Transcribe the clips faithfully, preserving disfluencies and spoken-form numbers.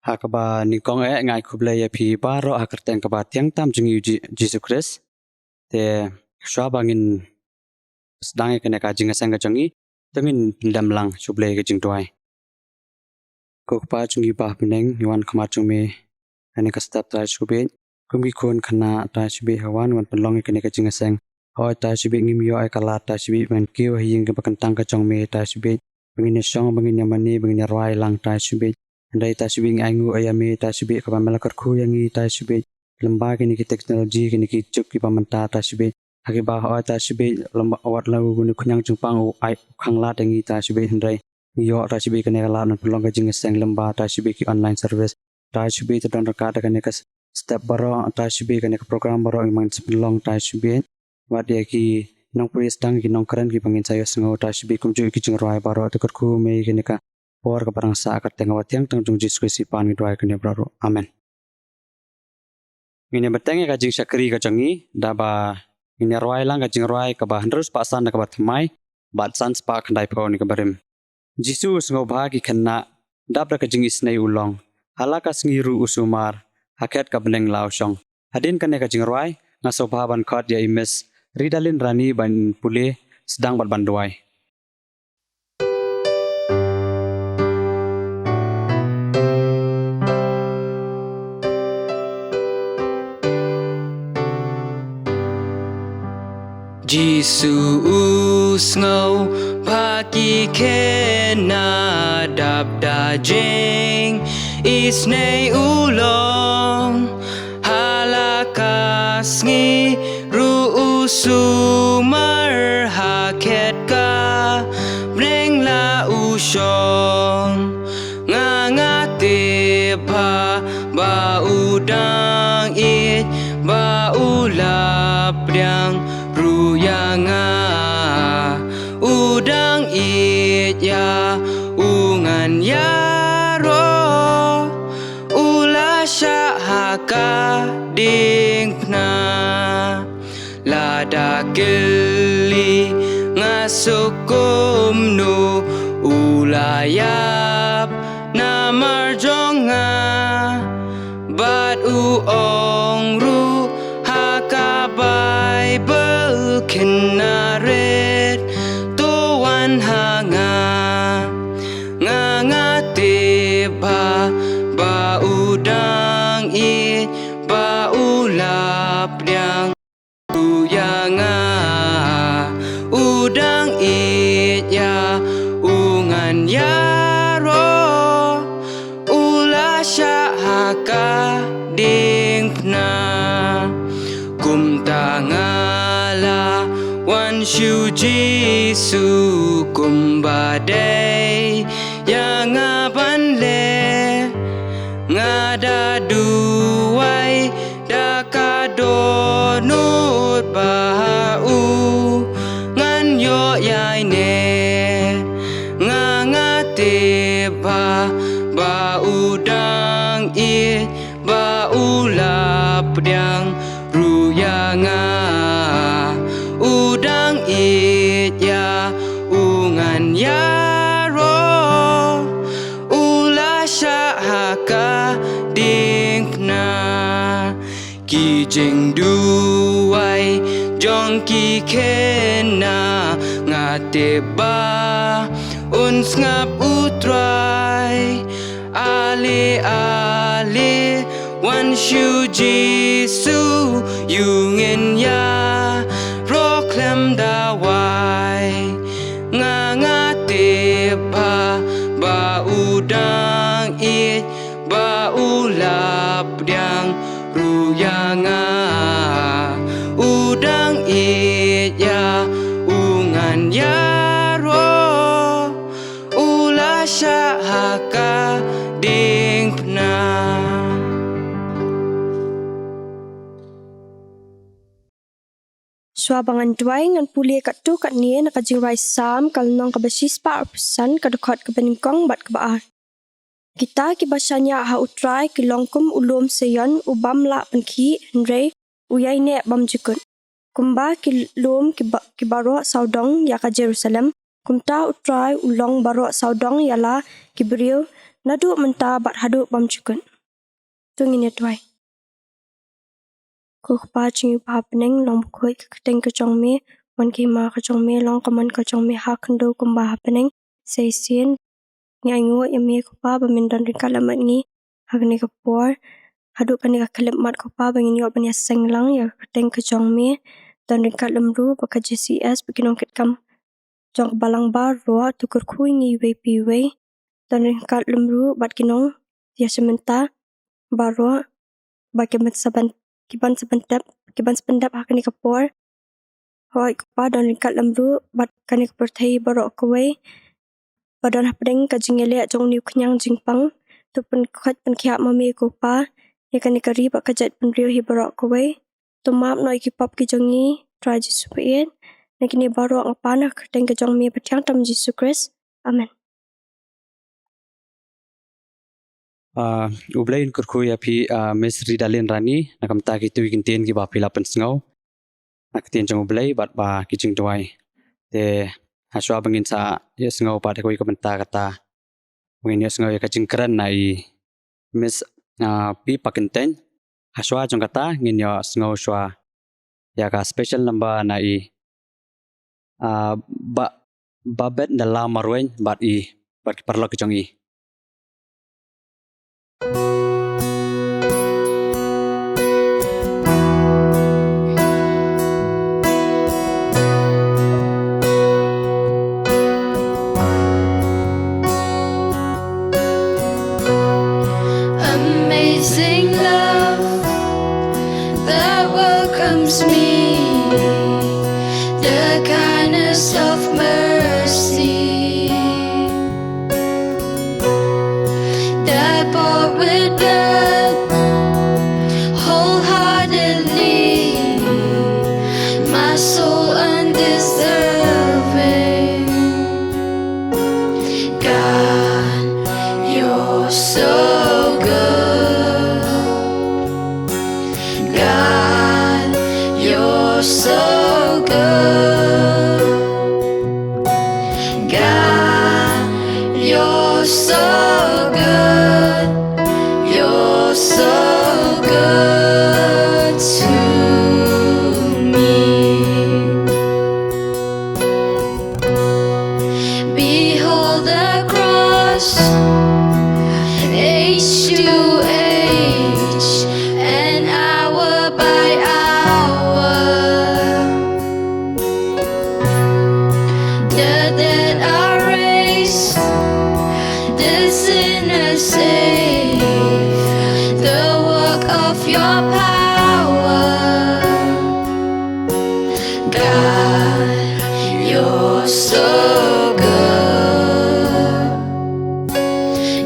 Ha kaba nyngkong eh nga ai khublei ïa phi baroh ha ka kyrteng kaba thiang tam jong ngi u Ji-, Jisu Khrist. Te shuwa ba ngin sdang ïa kane ka jingïaseng ka jong ngi, to ngin pyndem lang shublei ka jingduwai. Ko Kpa jong ngi ba ha bneng, ngi wan khmat jong me ha kane ka step Trai Jisu Khrist. Kum ki khun khynnah Trai Jisu Khrist, ha wan, wan pynlong ïa kane ka jingïaseng. Hooid Trai Jisu Khrist, ngim ïoh ïa ka lad Trai Jisu Khrist, ba ngin kiew ha ïing kaba kyntang ka jong me Trai Jisu Khrist, ba ngin ïashong, ba ngin ïamane, ba ngin ïarwai lang Trai Jisu Khrist. Hynrei Trai Jisu Khrist, ngi ainguh ïa me Trai Jisu Khrist, kaba me la kyrkhu ïa ngi Trai Jisu Khrist, lyngba kine ki technology, kine ki juk kiba mynta Trai Jisu Khrist, ha kiba hooid Trai Jisu Khrist, lyngba wat la u kane u khñiang jingpang u ai u khanglad ïa ngi Trai Jisu Khrist, hynrei ngi ïoh Trai Jisu Khrist kane ka lad ban pynlong ka jingïaseng lyngba Trai Jisu Khrist ki online service. Trai Jisu Khrist, to don ryngkat da kane ka step baroh Trai Jisu Khrist, kane ka program baroh ngi, ba ngin sa pynlong Trai Jisu Khrist. Wat ïa ki nongpris tang, ki nongkren kiba ngin sa ïohsngew Trai Jisu Khrist, kumjuh ki jingrwai baroh, to kyrkhu me ïa kane ka por kaba dang sah ha ka kyrteng kaba thiang tam jong u Jisu Khrist, i Kpa ngi duwai kane baroh ruh. Amen. Ngin ïa bteng ïa ka jingshakri ka jong ngi da ba ngin ïa rwai lang ka jingrwai kaba hynriew spah san da kaba thymmai bad san spah khyndaiphew na kaba rim. Jisu u sngewbha ki khynnah, dap da ka jingisynei u long. Ha la ka sngi ruh u sumar, ha khet ka bneng la u shong. Hadien kane ka jingrwai, nga sngewbha ban khot ïa i Miss Ridalin Rani ban pule, sdang bad ban duwai. Jisu u sngewbha ki khynnah, dap da jingisynei u long. Ha la ka sngi ruh u sumar, ha khet ka bneng la u shong. Nga, nga tip ba, ba u dang ïeit, ba u la pdiang ruh ïa nga. U dang ïeit ïa u ngan ïaroh, u la shah ha ka diengphna. Lada kylli nga suk kumno, u la ïap namar jong nga. Bad u ong ruh ha ka Baibl, khynnah rit, to wan ha nga. Nga, nga tip ba, ba u dang ïeit, ba u la pdiang ruh ïa nga. U dang ïeit ïa u ngan ïaroh, u la shah ha ka diengphna. Kumta nga la wan sha u Jisu, kumba dei ïa nga ban leh. Nga da duwai da ka dohnud ba ha u ngan ïoh ïaineh. Nga, nga tip ba, ba u dang ïeit, ba u la pdiang ruh ïa nga. U dang ïeit ïa u ngan ïaroh, u la shah ha ka diengphna. Ki jingduwai jong ki khynnah, nga tip ba un sngap u Trai. Ale, ale, wan sha u Jisu, ïa u ngin ïaroh khlem da wai. Nga, nga tip ba, ba u dang ïeit, ba u la pdiang ruh ïa nga. U dang ïeit ïa u ngan ïaroh, u la shah ha ka diengphna. Shuwa ba ngan duwai, ngan pule katto katne na ka jingrwai Salm, ka lynnong kaba shispah arphew san, ka dkhot kaba nyngkong bad kaba ar. Kita kiba shaniah ha u Trai ki long kum u lum Seion, u bym lah pynkhih, hynrei u ïaineh bymjukut. Kumba ki lum kiba, ki baroh sawdong ïa ka Jerusalem, Kumta U Trai u long baroh sawdong ïa la ki briew, naduh mynta bad haduh bymjukut. To ngin ïa duwai. Ko Kpa jong ngi uba ha bneng, long bakhuid ka kyrteng ka jong me, wan ka hima ka jong me, long ka mon ka jong me ha khyndew kumba ha bneng. Sa shisien ngi ainguh ïa me ko Kpa ba men don ryngkat lem bad ngi ha kane ka por. Haduh kane ka khyllipmat ko Kpa ba ngin ïoh ban ïaseng lang ïa ka kyrteng ka jong me. Don ryngkat lem ruh bad ka J C S bad ki nongkitkam jong ka balang baroh, to kyrkhu ïa ngi iwei pa iwei. Don ryngkat lem ruh bad ki nongïashim bynta baroh ba ki ban sa ban, ki ban sa pyndep, ki ban sa pyndep ha kane ka por. Hooid ko Kpa, don ryngkat lem ruh bad kane ka pyrthei baroh kawei ba don hapdeng ka jingïaleh jong une u khñiang jingpang. To pynkhuid pynkhiah ma me ko Kpa ïa kane ka ri bad ka jaitbynriew hi baroh kawei. To map noh ïa ki pop ki jong ngi, Trai Jisu ba ïeit. Na kine baroh nga pan ha ka kyrteng ka jong me ba thiang, tam Jisu Khrist. Amen. Ah, U Blei un kyrkhu ïa phi, ah, Miss Ridalin Rani, na ka bynta kito ki kyntien kiba phi la pynsngew na ka ktien jong U Blei bad ba ki jingduwai. Te hashwa ba ngin sa ïohsngew pat ïa kawei ka bynta kata, ba ngin ïohsngew ïa ka jingkren na i Miss, ah, P Pakyntein. Hashwa jong kata ngin ïohsngew shwa ïa ka special number na i, ah, Ba, Babet Dalla Marwein bad i, bad ki paralok ki jong i. Amazing love that welcomes me, the kindness of mercy that bought with blood wholeheartedly, my soul undeserving. God, you're so good. God, you're so good. God, you're so good. You're so good to me. Behold the cross, age to age, and hour by hour. The dead are raised, the sinners saved, the work of your power. God, you're so good.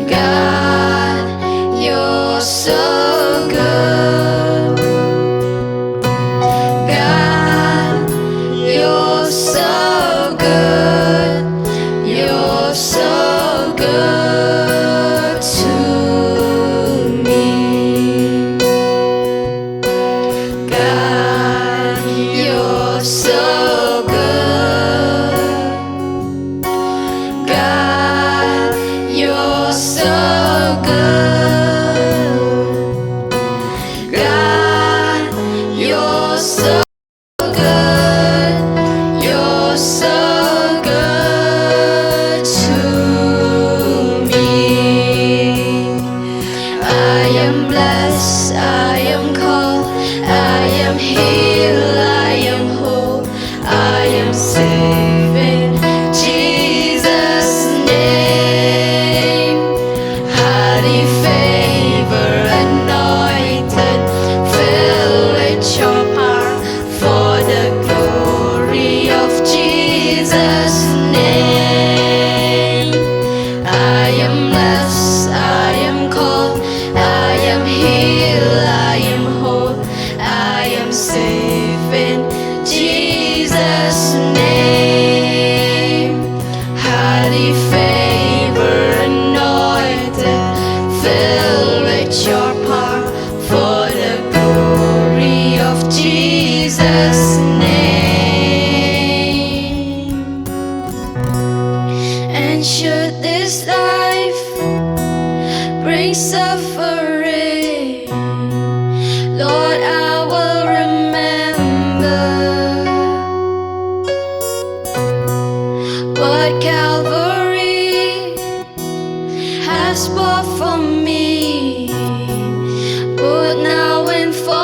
God, you're so good. God, you're so good. You're so good to me. God, you're so good. God, you're so good. God, you're so good. You're so good to me. I am blessed, I am called, I am healed, I am whole, I am safe in Jesus' name. Hearty suffering. Lord, I will remember what Calvary has bought for me, both now and forever.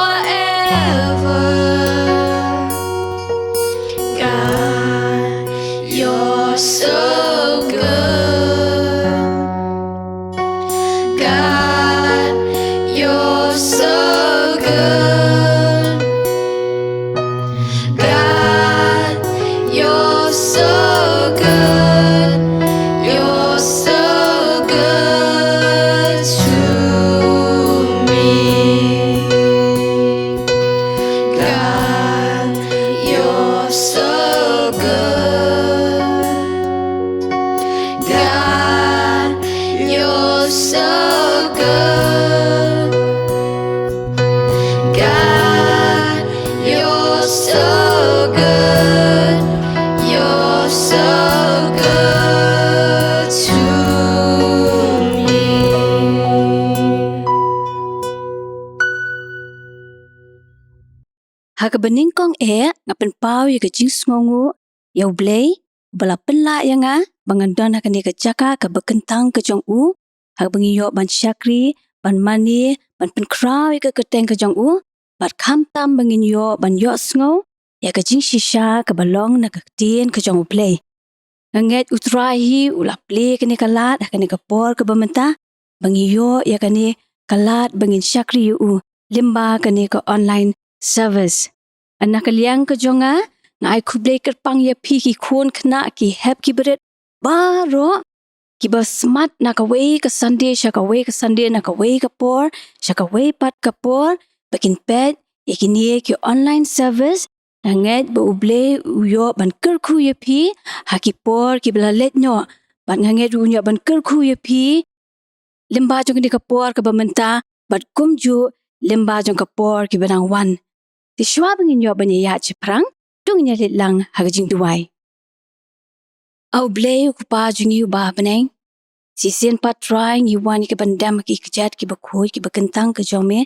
God, you're so good. God, you're so good. God, you're so good. You're so good to me. God, you're so good. God, you're so good. God, you're so good. You're so good to me. Ha kaba nyngkong eh, nga pynpaw ïa ka jingsngewnguh ïa U Blei, uba la pynlah ïa nga ba ngan don ha kane ka jaka kaba kyntang ka jong u, ha kaba ngi ïoh ban shakri, ban mane, ban pynkhraw ïa ka kyrteng ka jong u, bad khamtam ba ngin ïoh ban ïohsngew ïa ka jingshisha kaba long na ka ktien ka jong U Blei. Nga ngeit U Trai hi u la plie kane ka lad ha kane ka por kaba mynta, ba ngi ïoh ïa kane ka lad ba ngin shakri ïa u lyngba kane ka online service. Na ka liang ka jong nga, nga ai khublei kyrpang ïa phi ki khun khynnah, ki hep ki barit baroh, kiba smat na kawei ka Sunday sha kawei ka Sunday, na kawei ka por sha kawei pat ka por, ba kin peit ïa kine ki online service. Nga ngeit ba U Blei u ïoh ban kyrkhu ïa phi ha ki por kiba la leit noh, bad nga ngeit u ïoh ban kyrkhu ïa phi lyngba jong kane ka por kaba mynta, bad kumjuh lyngba jong ka por kiba dang wan. Te shuwa ba ngin ïoh ban ïaid shaphrang, to ngin ïaleit lang ha ka jingduwai. A U Blei, U Kpa jong ngi uba ha bneng, shisien pat Trai ngi wan ïa ka ban dem ha ki kjat kiba khuid kiba kyntang ka jong me,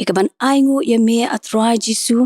ïa ka ban ainguh ïa me A Trai Jisu,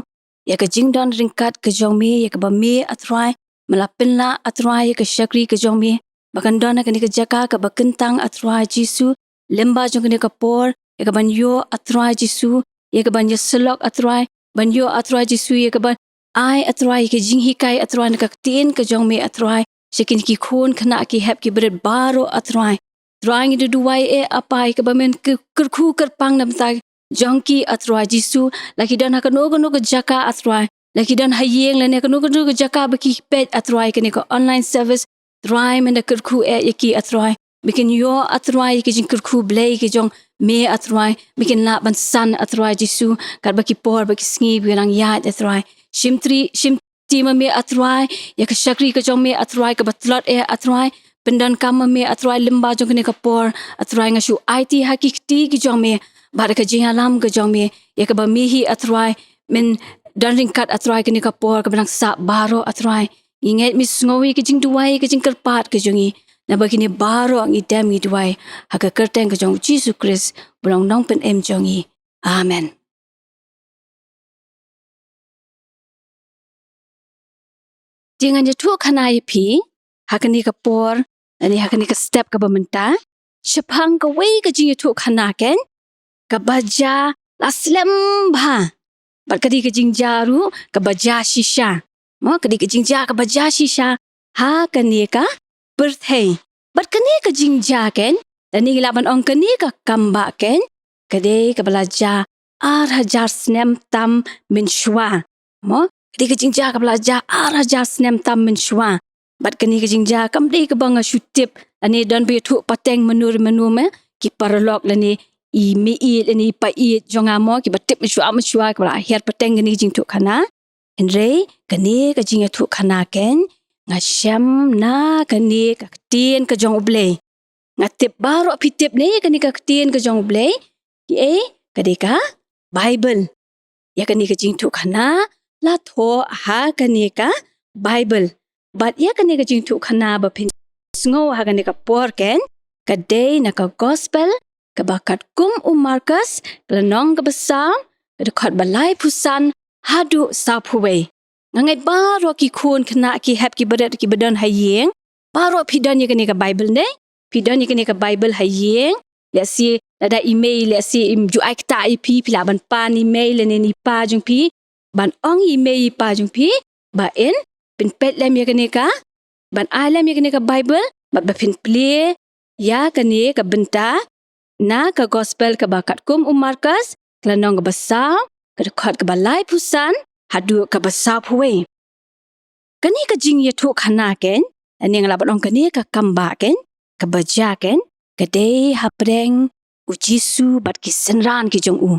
ïa ka jingdon ryngkat ka jong me, ïa kaba me A Trai me la pynlah A Trai ïa ka shakri ka jong me, ba kan don ha kane ka jaka kaba kyntang A Trai Jisu, lyngba jong kane ka por, ïa ka ban ïoh A Trai Jisu, ïa ka ban ïasyllok A Trai, ban ïoh A Trai Jisu, ïa ka ban ai A Trai ïa ka jinghikai A Trai na ka ktien ka jong me A Trai, sha kine ki khun khynnah ki hep ki barit baroh A Trai. Trai ngi da duwai eh A Pa, ïa ka ba men kyrkhu kyrpang na bynta jong ki A Trai Jisu, la ki don ha kano kano ka jaka A Trai, la ki don ha ïing lane kano kano ka jaka ba ki peit A Trai kane ka online service, Trai men da kyrkhu eh ïa ki A Trai, ba kin ïoh A Trai ïa ki jingkyrkhu Blei ki jong me A Trai, ba kin lah ban san A Trai Jisu, katba ki por ba ki sngi ba ki dang ïaid A Trai. Shim tri, shim ti ma me A Trai, ïa ka shakri ka jong me A Trai kaba tlot eh A Trai, pyndonkam ma me A Trai lyngba jong kane ka por, A Trai nga shu aiti ha ki kti ki jong me, bad ka jingïalam ka jong me, ïa kaba me hi A Trai, men don ryngkat A Trai kane ka por kaba dang sah baroh A Trai. Ngi ngeit me sngew ïa ka jingduwai, ïa ka jingkyrpad ka jong ngi, naba kine baroh ngi dem ngi duwai ha ka kyrteng ka jong U Jisu Khrist, ba long Nongpynim jong ngi. Amen. Te ngan ïathuh khana ïa phi, ha kane ka por, lane ha kane ka step kaba mynta, shaphang kawei ka jingïathuh khana ken, kaba jia la slem bha. Bad ka dei ka jingjia ruh, kaba jia shisha. Mo, ka dei ka jingjia kaba jia shisha, ha kane ka pyrthei. Bad kane ka jingjia ken, lane ngi lah ban ong kane ka kambah ken, ka dei kaba la jia ar hajar snem tam mynshuwa. Mo, ka dei ka jingjia kaba la jia ar hajar snem tam mynshuwa. Bad kane ka jingjia kam dei kaba nga shu tip, lane don ba ïathuh pateng mano re mano, mo, ki paralok lane i meieit lane i paieit jong nga, mo, kiba tip mynshuwa mynshuwa, kiba la hiar pateng kane ka jingïathuh khana. Hynrei kane ka jingïathuh khana ken, nga shem na kane ka ktien ka jong U Blei. Nga tip baroh phi tip ne ïa kane ka ktien ka jong U Blei, kiei, ka dei ka Baibl. Ïa kane ka jingïathuh khana la thoh ha kane ka Baibl. Bad ïa kane ka jingïathuh khana ba phin sngew ha kane ka por ken, ka dei na ka Gospel kaba katkum u Markus, ka lynnong kaba saw, ka dkhot ba laiphew san haduh sawphew wei. Nga ngeit baroh ki khun khynnah ki hep ki barit kiba don ha ïing, baroh phi don ïa kane ka Baibl ne? Phi don ïa kane ka Baibl ha ïing, lehse lada i mei lehse im ju ai ktah ïa phi, phi lah ban pan i mei lane i pa jong phi, ban ong i mei i pa jong phi ba in pynpeit lem ïa kane ka, ban ai lem ïa kane ka Baibl, bad ba phin plie ïa kane ka bynta na ka Gospel kaba katkum u Markus, ka lynnong kaba saw, ka dkhot kaba laiphew san haduh kaba sawphew wei. Kane ka jingïathuhkhana ken, lane nga lah ban ong kane ka kambah ken, kaba jia ken, ka dei hapdeng u Jisu bad ki synran ki jong u.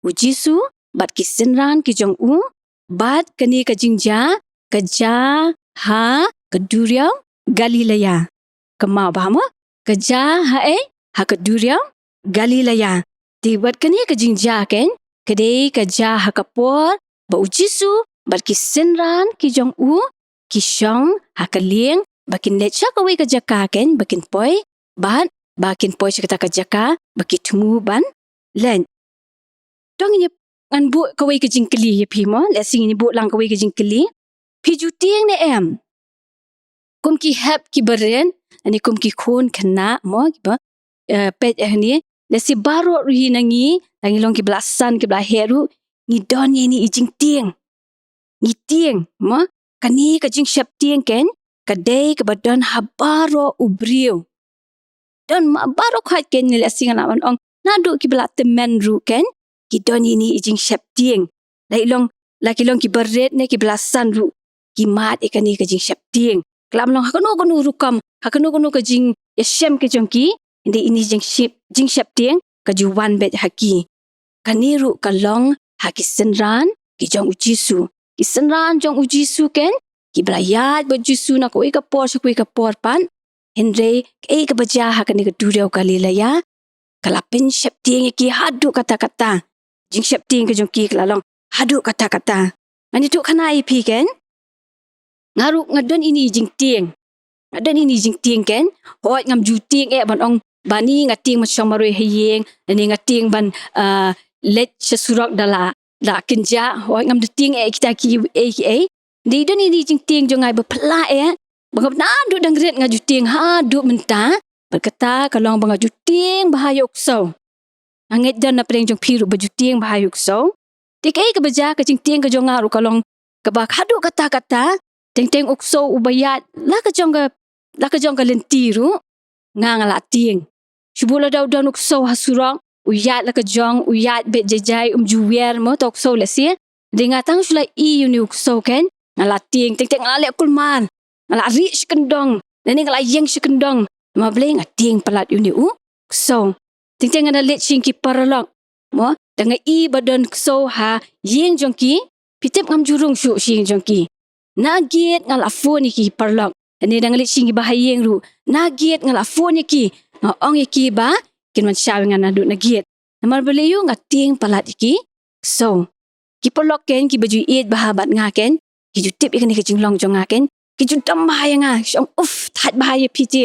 U Jisu bad ki synran ki jong u, bad kane ka jingjia ka jia ha ka duriaw Galilea. Ka mawbah mo, ka jia ha ei, ha ka duriaw Galilea. Te bad kane ka jingjia ken, ka dei ka jia ha ka por ba u Jisu bad ki synran ki jong u ki shong ha ka lieng, ba kin leit sha kawei ka jaka ken, ba kin poi, bad ba kin poi sha kata ka jaka ba ki thmu ban leit. To ngin ïa, ngan buh kawei ka jingkylli ïa phi mo, lehse ngin ïa buh lang kawei ka jingkylli. Phi ju tieng ne em? Kum ki hep ki barit, lane kum ki khun khynnah mo, kiba, eh, peit hangne. Lehse baroh ruh hi na ngi, la ngi long kiba la san, kiba la heh ruh, ngi don ïa ine i jingtieng. Ngi tieng mo, kane ka jingsheptieng ken, ka dei kaba don ha baroh u briew. Don ma baroh khoit ken, lehse nga lah ban ong naduh kiba la tymmen ruh ken, ki don ine i jingsheptieng. La i long, la ki long kiba rit ne kiba la san ruh, ki mad ïa kane ka jingsheptieng. Ka lah ban long ha kano kano rukom, ha kano kano ka jingïashem ka jong ki, hynrei ine i jingshep, jingsheptieng ka ju wan beit ha ki. Kane ruh ka long ha ki synran ki jong u Jisu. Ki synran jong u Jisu ken, kiba la ïaid bad u Jisu na kawei ka por sha kawei ka por pat. Hynrei kaei kaba jia ha kane ka duriaw Galilea, ka la pynsheptieng ïa ki haduh katta katta. Jingsheptieng ka jong ki ka la long haduh katta katta. Ngan ïathuhkhana ïa phi ken, nga ruh nga don ine i jingtieng. Nga don ine i jingtieng ken. Hooid, ngam ju tieng eh ban ong ba ni nga tieng ban shong marwei ha ïing, lane nga tieng ban, ah, leit sha surok da la, da kynjah. Hooid, ngam da tieng eh kita kiei kiei. Hynrei don ine i jingtieng jong nga iba phylla eh, ba nga naduh dang rit nga ju tieng haduh mynta. Bad kata ka long ba nga ju tieng bha ïa u ksew. Nga ngeit don na pdeng jong phi ruh ba ju tieng bha ïa u ksew. Te kaei kaba jia, ka jingtieng ka jong nga ruh ka long kaba haduh katta katta, teng teng u ksew uba ïaid la ka jong ka, la ka jong ka lynti ruh, nga nga la tieng. Shu bun lada u don u ksew ha surok, u ïaid la ka jong, u ïaid beit jai jai, um ju wer mo uta u ksew lehse. Hynrei nga tang shu la ïohi ïa une u ksew ken, nga la tieng, teng teng nga la leh kulmar. Nga la rieh shi kyndong, lane nga la ïeng shi kyndong. Namar balei? Nga tieng palat ïa une u ksew. Teng teng nga da leit sha ïing ki paralok, mo, da nga ïohi ba don ksew ha ïing jong ki, phi tip ngam ju rung shuh sha ïing jong ki. Na gate nga la phone ïa ki paralok. Lane da nga leit sha ïing kiba ha ïing ruh, na gate nga la phone ïa ki, nga ong ïa ki ba kin wan shaw ïa nga naduh na gate. Namar balei? Ïoh nga tieng palat ïa ki ksew. Ki paralok ken, kiba ju ïeit bha bad nga ken, ki ju tip ïa kane ka jinglong jong nga ken, ki ju dom bha ïa nga, ki ong, "Uff, thait bha ïa phi te.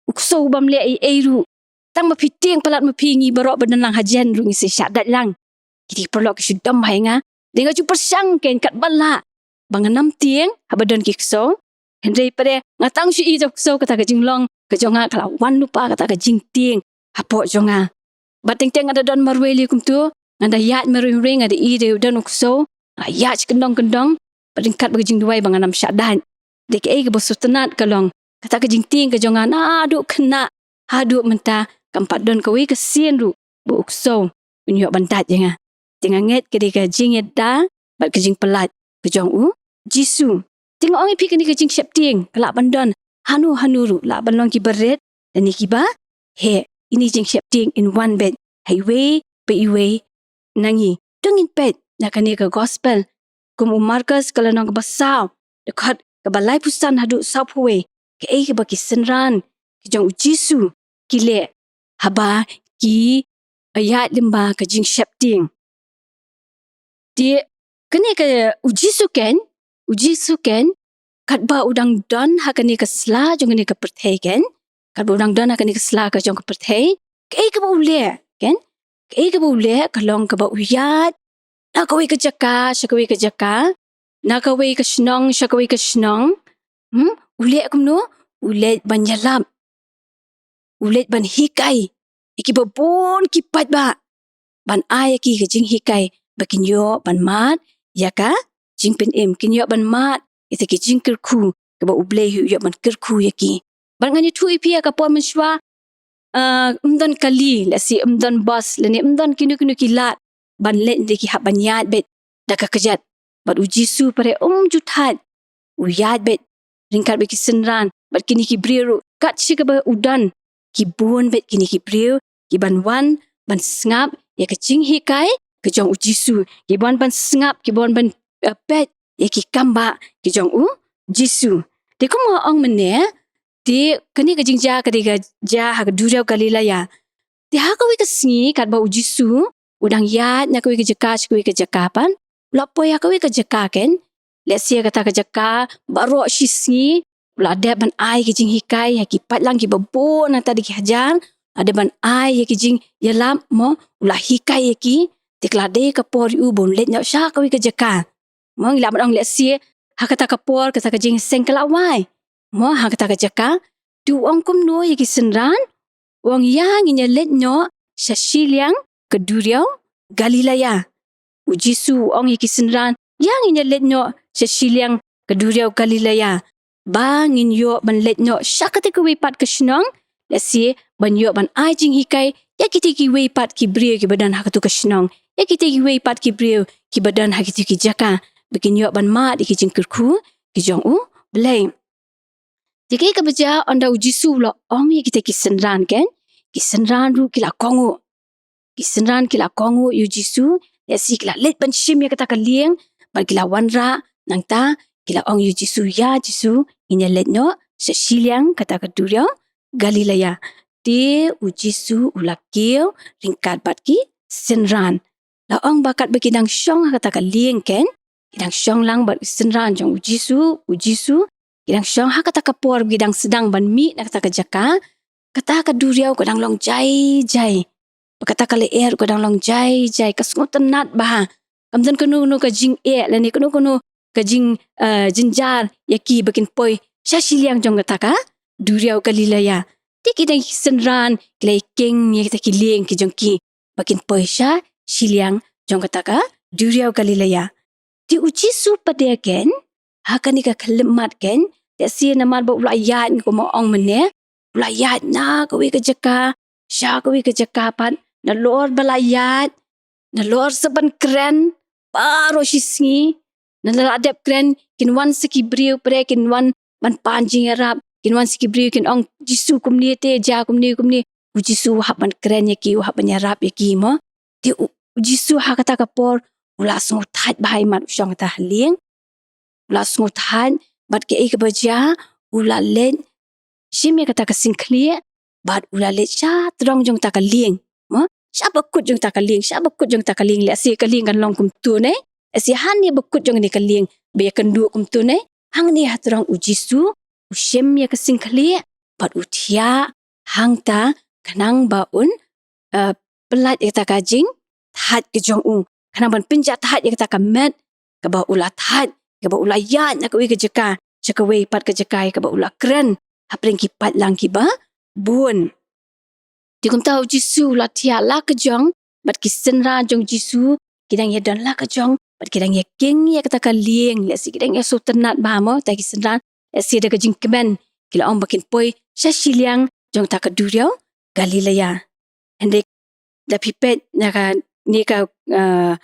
U ksew bym leh ei ei ruh. Tang ma phi tieng palat ma phi, ngi baroh ba don lang hajan ruh ngi sa shah dait lang." Kiti ki paralok ki shu dom bha ïa nga. Te nga ju pyrshang ken katba lah ba ngan ym tieng haba don ki ksew. Hynrei pat nga tang shu ïohi ïa u ksew, kata ka jinglong ka jong nga ka la wan lypa kata ka jingtieng hapoh jong nga. Bad teng teng nga da don marwei lei kumto, nga da ïaid marwei marwei, nga da ïohi da u don u ksew, nga ïaid shi kyndong kyndong, bad ryngkat bad ka jingduwai ba ngan ym shah dait. Te kaei kaba sngewtynnat ka long, kata ka jingtieng ka jong nga naduh khynnah haduh mynta, kam pat don kawei ka sien ruh ba u ksew un ïoh ban dait ïa nga. Te nga ngeit ka dei ka jingïada bad ka jingpyllait ka jong u Jisu. Te nga ong ïa phi, kane ka jingsheptieng ka lah ban don hano hano ruh, lah ban long kiba rit lane kiba heh, ine i jingsheptieng in wan beit ha iwei pa iwei na ngi. To ngin peit na kane ka Gospel kum u Markus, ka lynnong kaba saw, dkhot kaba laiphew san haduh sawphew wei, kaei kaba ki synran ki jong u Jisu ki leh haba ki ïaid lyngba ka jingsheptieng. Te kane ka, u Jisu ken, u Jisu ken, katba u dang don ha kane ka sla jong kane ka pyrthei ken, katba u dang don ha kane ka sla ka jong ka pyrthei, Kaei kaba u leh, kan? Kaei kaba u leh, ka long kaba u ïaid na kawei ka jaka sha kawei ka jaka, na kawei ka shnong sha kawei ka shnong. Hmm? U leh kumno? U leh ban ïalap. U leh ban hikai ïa kiba bun ki paidbah, ban ai ïa ki ka jinghikai ba kin ïoh ban mad ïa ka jingpynim, kin ïoh ban mad ïa kita ki jingkyrkhu kaba U Blei hi u ïoh ban kyrkhu ïa ki. Bad ngan ïathuh ïa phi, ha ka por mynshuwa, ah, ym don kali, lehse ym don bus, lane ym don kino kino ki lad ban leit, hynrei ki hap ban ïaid beit da ka kjat. Bad U Jisu pat um ju thait, u ïaid beit ryngkat bad ki synran, bad kine ki briew ruh, kat shaba u don, ki bun beit kine ki briew kiban wan ban sngap ïa ka jinghikai ka jong U Jisu, kiban wan ban sngap, kiban wan ban, eh, peit ïa ki kambah ki jong U Jisu. Te kum nga ong mynne, te kane ka jingjia ka dei ka jia ha ka duriaw Galilea. Te ha kawei ka sngi, katba U Jisu u dang ïaid na kawei ka jaka sha kawei ka jaka pat, u la poi ha kawei ka jaka, kan, lehse kata ka jaka baroh shi sngi u la dep ban ai ki jinghikai ha ki paidlang kiba bun, nangta da ki hajar, u la dep ban ai ïa ki jingïalap, mo, u la hikai ïa ki. Te ka la dei ka por ïa u ba un leit noh sha kawei ka jaka. Mo, ngi lah ban ong lehse ha kata ka por kata ka jingïaseng ka la wai, mo, ha kata ka jaka. Te u ong kumno ïa ki synran? U ong, ïa, ngin ïaleit noh sha shiliang ka duriaw Galilea. U Jisu u ong ïa ki synran, ïa, ngin ïaleit noh sha shiliang ka duriaw Galilea, ba ngin ïoh ban leit noh sha kata kawei pat ka shnong, lehse ban ïoh ban ai jinghikai ïa kita kiwei pat ki briew kiba don ha katu ka shnong, ïa kita kiwei pat ki briew kiba don ha kita ki jaka, ba kin ïoh ban mad ïa ki jingkyrkhu ki jong U Blei. Te kaei kaba jia, ynda U Jisu u la ong ïa kita ki synran, kan, ki synran ruh ki la kohnguh. Ki synran ki la kohnguh ïa U Jisu, lehse ki la leit ban shim ïa kata ka lieng, bad ki la wanrah, nangta ki la ong ïa U Jisu, ïa Jisu, ngin ïaleit noh sha shiliang kata ka duriaw Galilea. Te U Jisu u la kiew ryngkat bad ki synran. La ong ba katba ki dang shong ha kata ka lieng, kan, ki dang shong lang bad ki synran jong U Jisu, U Jisu, ki dang shong, ha kata ka por ba ki dang sdang ban mih na kata ka jaka, kata ka duriaw ka dang long jai jai, ba kata ka lyer ka dang long jai jai, ka sngewtynnad bha. Kam don kano kano ka jingeh lane kano kano ka jing, eh, jynjar ïa ki ba kin poi sha shiliang jong kata ka duriaw Galilea. Te kita ki synran ki la ïakieng ïa kita ki lieng ki jong ki ba kin poi sha shiliang jong kata ka duriaw Galilea. Te U Jisu pat de, kan, ha kane ka khyllipmat, kan, lehse namar ba u la ïaid, kumba ong mynne, u la ïaid na kawei ka jaka sha kawei ka jaka pat, nalor ba la ïaid, nalor sa ban kren baroh shi sngi, nalor la dep kren, kin wan sa ki briew pat de, kin wan ban pan jingïarap, kin wan sa ki briew kin ong, Jisu kumne te, jia kumne kumne. U Jisu u hap ban kren ïa ki, u hap ban ïarap ïa ki, mo. Te U, U Jisu ha kata ka por u la sngewthait bha, i mat u shong kata ha lieng. U la sngewthait, bad kaei kaba jia, u la leit shim ïa kata ka singkhlieh, bad u la leit sha trong jong kata ka lieng, mo, sha bakut jong kata ka lieng, sha bakut jong kata ka lieng, lehse ka lieng kan long kumto ne, lehse hangne bakut jong kane ka lieng ba ïakynduh kumto ne, hangne ha trong U Jisu u shim ïa ka singkhlieh, bad u thiah hangta, khnang ba un, eh, pyllait ïa kata ka jingthait ka jong u, khnang ban pynjah thait ïa kata ka met kaba u la thait, kaba u la ïaid na kawei ka jaka sha kawei pat ka jaka, ïa kaba u la kren hapdeng ki paidlang kiba bun. Te kumta U Jisu u la thiah la ka jong, bad ki synran jong U Jisu ki dang ïadon la ka jong, bad ki dang ïakieng ïa kata ka lieng, lehse ki dang ïasngewtynnad bha, mo, kata ki synran, lehse da ka jingkmen ki la ong ba kin poi sha shiliang jong kata ka duriaw Galilea. Hynrei lada phi peit na kane ka, ah,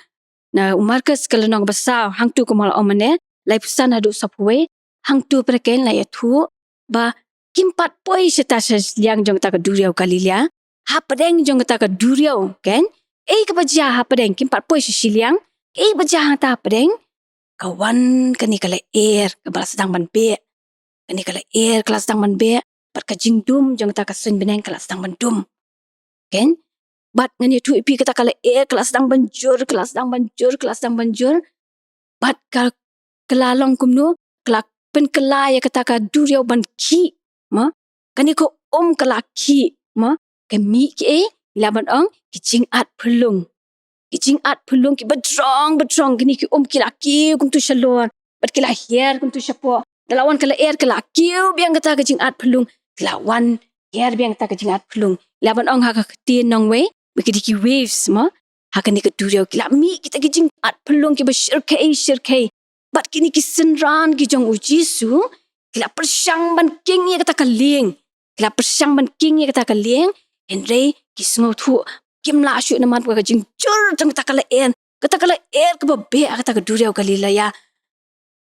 na u Markos ka lynnong ba saw, hangto kumba la ong mynne, laiphew san haduh sawphew wei, hangto pat, kan, la ïathuh ba kim pat poi shata sha shiliang jong kata ka duriaw Galilea, hapdeng jong kata ka duriaw, kan. Ei kaba jia hapdeng, kim pat poi sha shiliang, ei ba jia hangta hapdeng, ka wan kane ka lyer kaba la sdang ban beh. Kane ka lyer ka la sdang ban beh, bad ka jingdum jong kata ka suiñ bneng ka la sdang ban dum, kan. Bad ngan ïathuh ïa phi, kata ka lyer ka la sdang ban jur, ka la sdang ban jur, ka la sdang ban jur. Bad ka, ka la long kumno, ka la pynkylla ïa kata ka duriaw ban khih, mo. Kane ka um ka la khih, mo. Ka mih kiei, Ngi lah ban ong ki jingat phyllung. Ki jingat phyllung kiba jrong ba jrong, kine ki um ki la kiew kumtu shalor bad ki la hiar kumtu shapoh. Da la wan ka lyer ka la kiew biang kata ka jingat phyllung, ka la wan hiar biang kata ka jingat phyllung. Ngi lah ban ong ha ka ktien nongwei ba ki dei ki waves mo. Ha kane ka duriaw ki la mih kita ki jingat phyllung kiba shyrkhei shyrkhei. Bad kine ki synran ki jong u Jisu ki la pyrshang ban king ïa kata ka lieng. Ki la pyrshang ban king ïa kata ka lieng, hynrei ki sngewthuh kim lah shuh namar ka jingjur jong kata ka lyer. Kata ka lyer kaba beh ha kata ka duriaw Galilea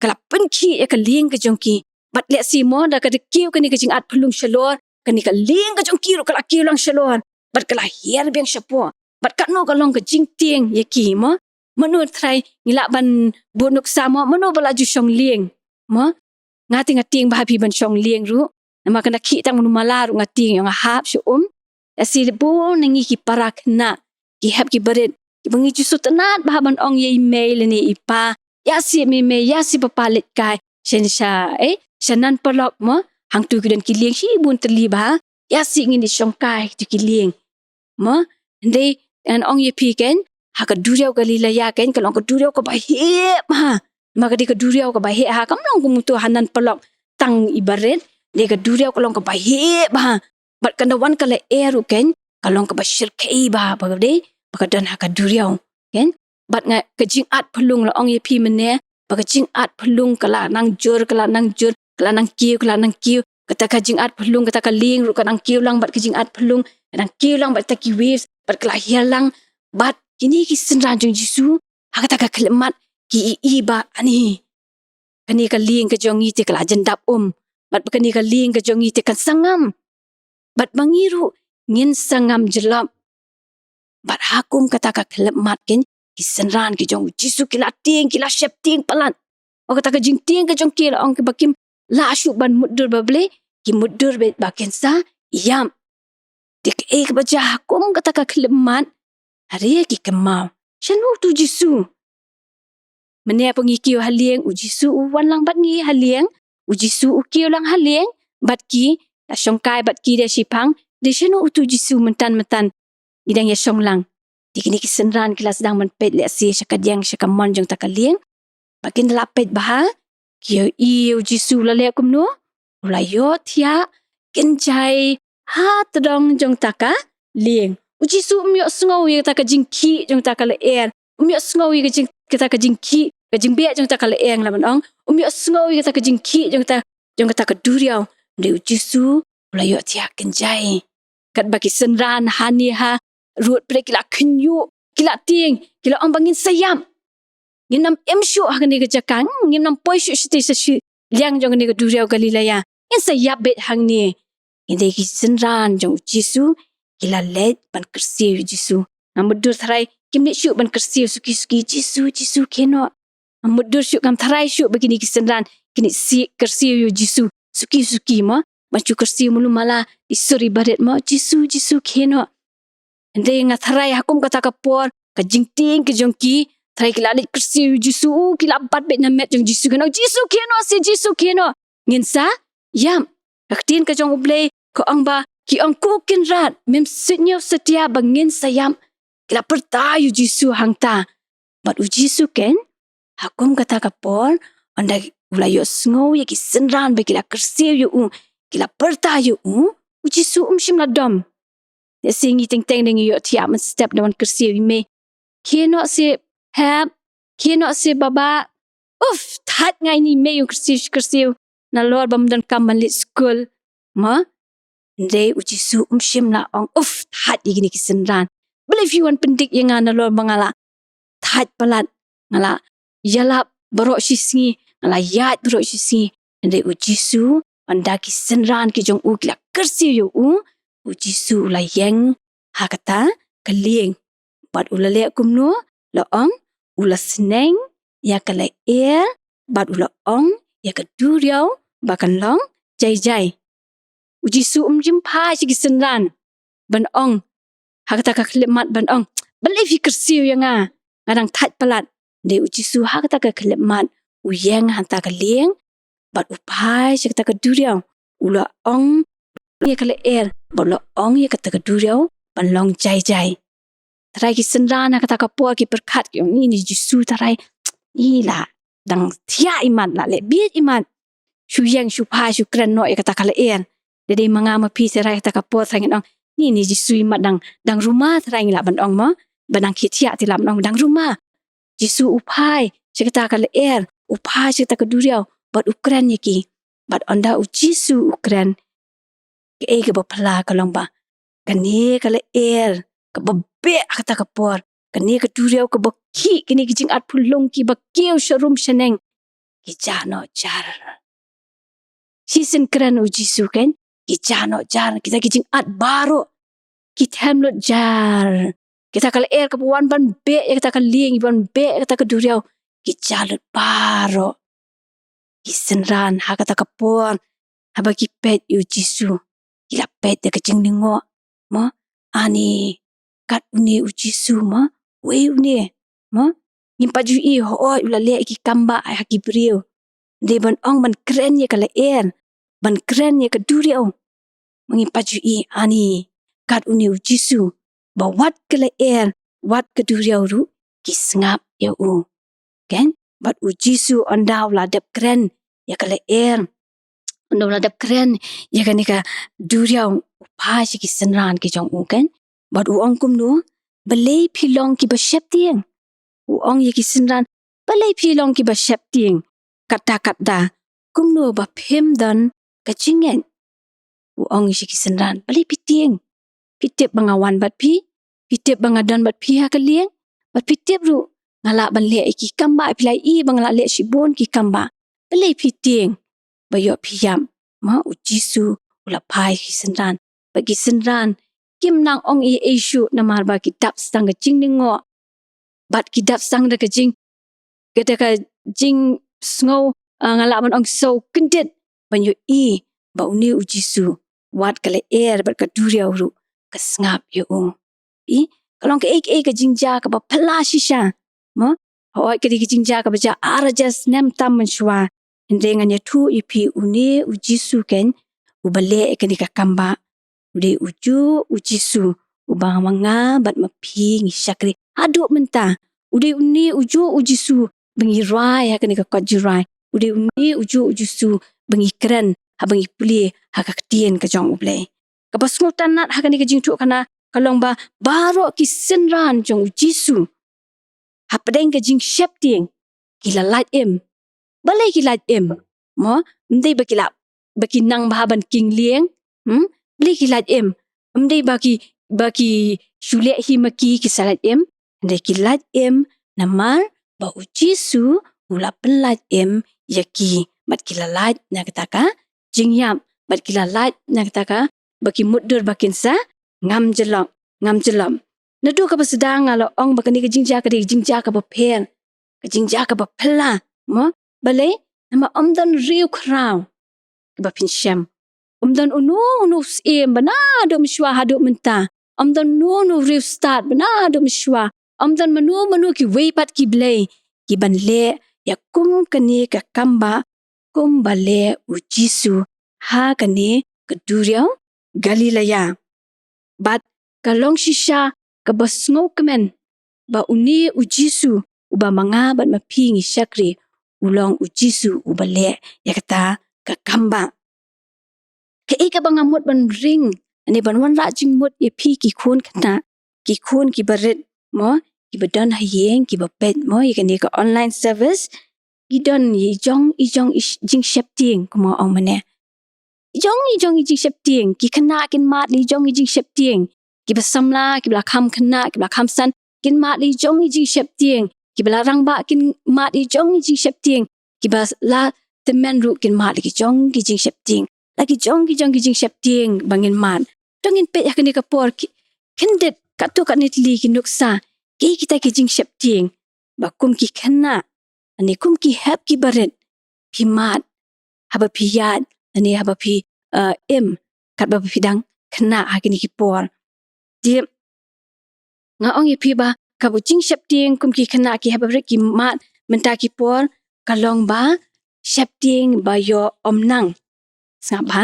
ka la pynkhih ïa ka lieng ka jong ki. Bad leh shi mo, da ka da kiew kane ka jingat phyllung shalor, kane ka lieng ka jong ki ruh ka la kiew lang shalor bad ka la hiar biang shapoh. Bad katno ka long ka jingtieng ïa ki mo. Mano tharai ngi lah ban bud nuksa mo, mano ba la ju shong lieng mo. Nga te nga tieng bha phi ban shong lieng ruh. Namar ka da khih tang mano mala ruh nga tieng ïa nga hap sha um. Lehse bun na ngi ki para khynnah, ki hep ki barit kiba ngi ju sngewtynnat bha ban ong ïa i mei lane i pa, ïa shi mei mei, ïa shi papa leit kai sha, sha, eh, sha nan paralok mo. Hangtu ki don ki lieng shibun tylli bha. Ïa shi ngin ïa shong kai tu ki lieng mo. Hynrei ngan ong ïa phi ken, ha ka duriaw Galilea ken ka long ka duriaw kaba heh bha. Namar ka dei ka duriaw kaba heh ha, kam long kumtu ha nan paralok tang i barit. Dei ka duriaw ka long kaba heh bha. Bad ka da wan ka lyer ruh ken ka long kaba shyrkhei bha, ba ka dei ba ka don ha ka duriaw ken. Bad nga, ka jingat phyllung la ong ïa phi mynne ba ka jingat phyllung ka la nang jur, ka la nang jur, ka la nang kiew, ka la nang kiew. Kata ka jingat phyllung, kata ka lieng ruh ka nang kiew lang bad ka jingat phyllung, ka nang kiew lang bad kata ki waves, bad ka la hiar lang. Bad kine ki synran jong Jisu ha kata ka khyllipmat ki ïohi ba ani, kane ka lieng ka jong ngi te ka la jan dap um, bad ba kane ka lieng ka jong ngi te kan sa ngam, bad ba ngi ruh ngin sa ngam jyllop. Bad ha kum kata ka khyllipmat ken, ki synran ki jong u Jisu ki la tieng, ki la sheptieng palat. O, kata ka jingtieng ka jong ki la ong kiba kim lah shuh ban mutdur ba balei, ki mutdur beit ba kin sa ïap. Te kaei kaba jia ha kum kata ka khyllipmat? Hare ki kynmaw, shano utu u Jisu? Mynne ba ngi kiew ha lieng, u Jisu u wan lang bad ngi ha lieng. U Jisu u kiew lang ha lieng bad ki, la shong kai bad ki da shiphang. Te shano utu u Jisu mynta mynta ngi dang ïa shong lang? Te kine ki synran ki la sdang ban peit lehse sha kadiang sha kamon jong kata ka lieng. Ba kin da la peit bha, ki ïohi u Jisu u la leh kumno? U la ïohthiah kynjai ha tdong jong kata ka lieng. U Jisu um ïohsngew ïa kata ka jingkhih jong kata ka lyer. Um ïohsngew ïa ka jing, kata ka jingkhih, ka jingbeh jong kata ka lyer, lah ban ong. Um ïohsngew ïa kata ka jingkhih jong kata, jong kata ka duriaw. Hynrei u Jisu u la ïohthiah kynjai. Katba ki synran hangne ha rud pyrthei ki la khynñiuh, ki la tieng, ki la ong ba ngin sa ïap. Ngin ym im shuh ha kane ka jaka, ngin ym poi shuh shatei sha shiliang jong kane ka duriaw Galilea. Ngin sa ïap beit hangne. Hynrei ki synran jong u Jisu ki la leit ban kyrsiew ïa u Jisu. Nga mutdur tharai kim leit shuh ban kyrsiew suki suki, Jisu, Jisu, khie noh. Nga mutdur shuh, ngam tharai shuh ba kine ki synran kin leit kyrsiew ïa u Jisu suki suki mo. Ban shu kyrsiew mulu mala, i sur i barit mo, Jisu, Jisu, khie noh. Hynrei nga tharai ha kum kata ka por, ka jingtieng ka jong ki, tharai ki la leit kyrsiew ïa u Jisu, ki la bat beit na met jong u Jisu, ki ong, Jisu, khie noh seh, Jisu, khie noh. Ngin sa ïap. Ka ktien ka jong U Blei ka ong ba, ki ong, ko Kynrad, mem sngew satia ba ngin sa ïap. Ki la pyrta ïa u Jisu hangta. Bad u Jisu ken, ha kum kata ka por, ynda u la ïohsngew ïa ki synran ba ki la kyrsiew ïa u, ki la pyrta ïa u, u Jisu um shym la dom. Lehse ngi teng teng dang ïohthiah mynstep da wan kyrsiew ïa i mei. Khie noh seh hep, khie noh seh baba. Uf, thait nga ïa i mei, u kyrsiew, kyrsiew. Nalor bym don kam ban leit skul. Mo? Hynrei u Jisu um shym la ong, uf, thait ïa kine ki synran. Balei phi wan pyndik ïa nga nalor ba nga la thait palat, nga la ïalap baroh shisngi, nga la ïaid baroh shisngi. Hynrei u Jisu, ynda ki synran ki jong u ki la kyrsiew ïa u, u Jisu u la ïeng ha kata ka lieng. Bad u la leh kumno? La ong, u la sneng ïa ka lyer, bad u la ong ïa ka duriaw ba kan long jai jai. U Jisu um ju phai sha ki synran ban ong, ha kata ka khyllipmat ban ong, balei phi kyrsiew ïa nga, nga dang thait palat. Hynrei u Jisu ha kata ka khyllipmat u ïeng ha kata ka lieng, bad u phai sha kata ka duriaw, u la ong ïa ka lyer, bad u la ong ïa kata ka duriaw ban long jai jai. Tharai ki synran ha kata ka por ki pyrkhat ki ong, ni ni Jisu tharai, ni la dang thiah imat, la leh bieit imat. Shu ïeng shu phai shu kren noh ïa kata ka lyer. Dei dei ma nga ma phi tharai kata ka por tharai ngin ong, ni ni Jisu imat dang, dang ruma tharai ngi lah ban ong mo. Ba dang khie thiah te lah ban ong dang ruma. Jisu u phai sha kata ka lyer, u phai sha kata ka duriaw, bad u kren ïa ki. Bad ynda u Jisu u kren, kaei kaba phylla ka long ba kane ka lyer kaba beh ha kata ka por, kane ka duriaw kaba khih, kine ki jingat pulung kiba kiew sharum shaneng, ki jah noh jar. Shisien kren u Jisu, kein, ki jah noh jar, kita ki jingat baroh ki them lut jar. Kita ka lyer kaba wan ban beh ïa kata ka lieng, ban beh ïa kata ka duriaw, ki jah lut baroh. Ki synran ha kata ka por, haba ki peit ïa u Jisu, ki la peit da ka jinglyngngoh, mo, ani kat une u Jisu, mo, uei une, mo? Ngim pat ju i, hooid u la leh ïa ki kam ba ha ki briew. Dei ban ong ban kren ïa ka lyer, ban kren ïa ka duriaw. Ma ngim pat ju i, ani kat une u Jisu, ba wat ka lyer, wat ka duriaw ruh ki sngap ïa u. Kein, bad u Jisu ynda u la dep kren ïa ka lyer, ynda u la dep kren ïa kane ka duriaw, u phai sha ki synran ki jong u, kein. Bad u ong kumno, balei phi long kiba sheptieng? U ong ïa ki synran, balei phi long kiba sheptieng? Katta katta, kumno ba phim don ka jingngeit? U ong ïa ki synran, balei phi tieng? Phi tip ba nga wan bad phi, phi tip ba nga don bad phi ha ka lieng, bad phi tip ruh nga lah ban leh ïa ki kam ba, phi la i ba nga lah leh shibun ki kam ba. Balei phi tieng? Ba ïoh phi ïap, ma, u Jisu u la phai ki synran. Bad ki synran kim nang ong ei ei shuh namar ba ki dap tang ka jinglyngngoh. Bad ki dap tang da ka jing, ka da ka jingsngew, ah, nga lah ban ong sngew kyndit ban ïohi ba une u Jisu, wat ka lyer bad ka duriaw ruh ka sngap ïa u. I, ka long kaei kaei ka jingjia kaba phylla shisha. Mo, hooid ka dei ka jingjia kaba jia ar hajar snem tam mynshuwa. Hynrei ngan ïathuh ïa phi, une u Jisu, kein, uba leh ïa kane ka kam ba, u dei ujuh u Jisu uba ma nga bad ma phi ngi shakri haduh mynta. U dei une ujuh u Jisu ba ngi rwai ha kane ka kot jingrwai. U dei une ujuh u Jisu ba ngi kren haba ngi pule ha ka ktien ka jong U Blei. Kaba sngewtynnat ha kane ka jingthoh khana ka long ba baroh ki synran jong u Jisu, hapdeng ka jingsheptieng, ki la lait im. Balei ki lait im? Mo, ym dei ba ki la, ba ki nang bha ban king lieng. Hmm? Balei ki lait im? Ym dei ba ki, ba ki shu leh hi ma ki ki sa lait im. Ym dei, ki lait im namar ba u Jisu u la pynlait im ïa ki. Bad ki la lait na kata ka jingïap, bad ki la lait na kata ka ba ki mutdur ba kin sa ngam jyllop, ngam jyllop. Naduh kaba sdang nga la ong ba kane ka jingjia ka dei ka jingjia kaba pher, ka jingjia kaba phylla. Mo, balei? Namar ym don riew khraw kiba phin shem. Ym don uno uno u syiem ba naduh mynshuwa haduh mynta. Ym don uno uno u riewstad ba naduh mynshuwa. Ym don mano mano kiwei pat ki blei kiban leh ïa kum kane ka kam ba kumba leh u Jisu ha kane ka duriaw Galilea. Bad ka long shisha kaba sngewkmen ba une u Jisu uba ma nga bad ma phi ngi shakri, u long u Jisu uba leh ïa kata ka kam ba. Kaei kaba nga mut ban ring, ne ban wanrah jingmut ïa phi ki khun khynnah, ki khun kiba rit, mo, kiba don ha ïing, kiba peit, mo, ïa kane ka online service, ki don ïa i jong i jong i sh-, jingsheptieng, kumba ong mynne. I jong i jong i jingsheptieng, ki khynnah kin mad ïa i jong i jingsheptieng, kiba samla, kiba la kham khynnah, kiba la kham san, kin mad ïa i jong i jingsheptieng, kiba la rangbah kin mad ïa i jong i jingsheptieng, kiba la tymmen ruh kin mad ïa ki jong ki jingsheptieng. La ki jong ki jong ki jingsheptieng ba ngin mad. To ngin peit ha kane ka por ki, khyndiat katto katne tylli ki nuksa, ki kita ki jingsheptieng ba kum ki khynnah, ne kum ki hep kiba rit, phi mad haba phi ïaid, ne haba phi, eh, im, katba phi dang khynnah ha kine ki por. Te nga ong ïa phi ba kaba u jingsheptieng kum ki khynnah ki hep ba rit ki mad mynta ki por ka long ba sheptieng ba ïoh ym nang. Sngap bha,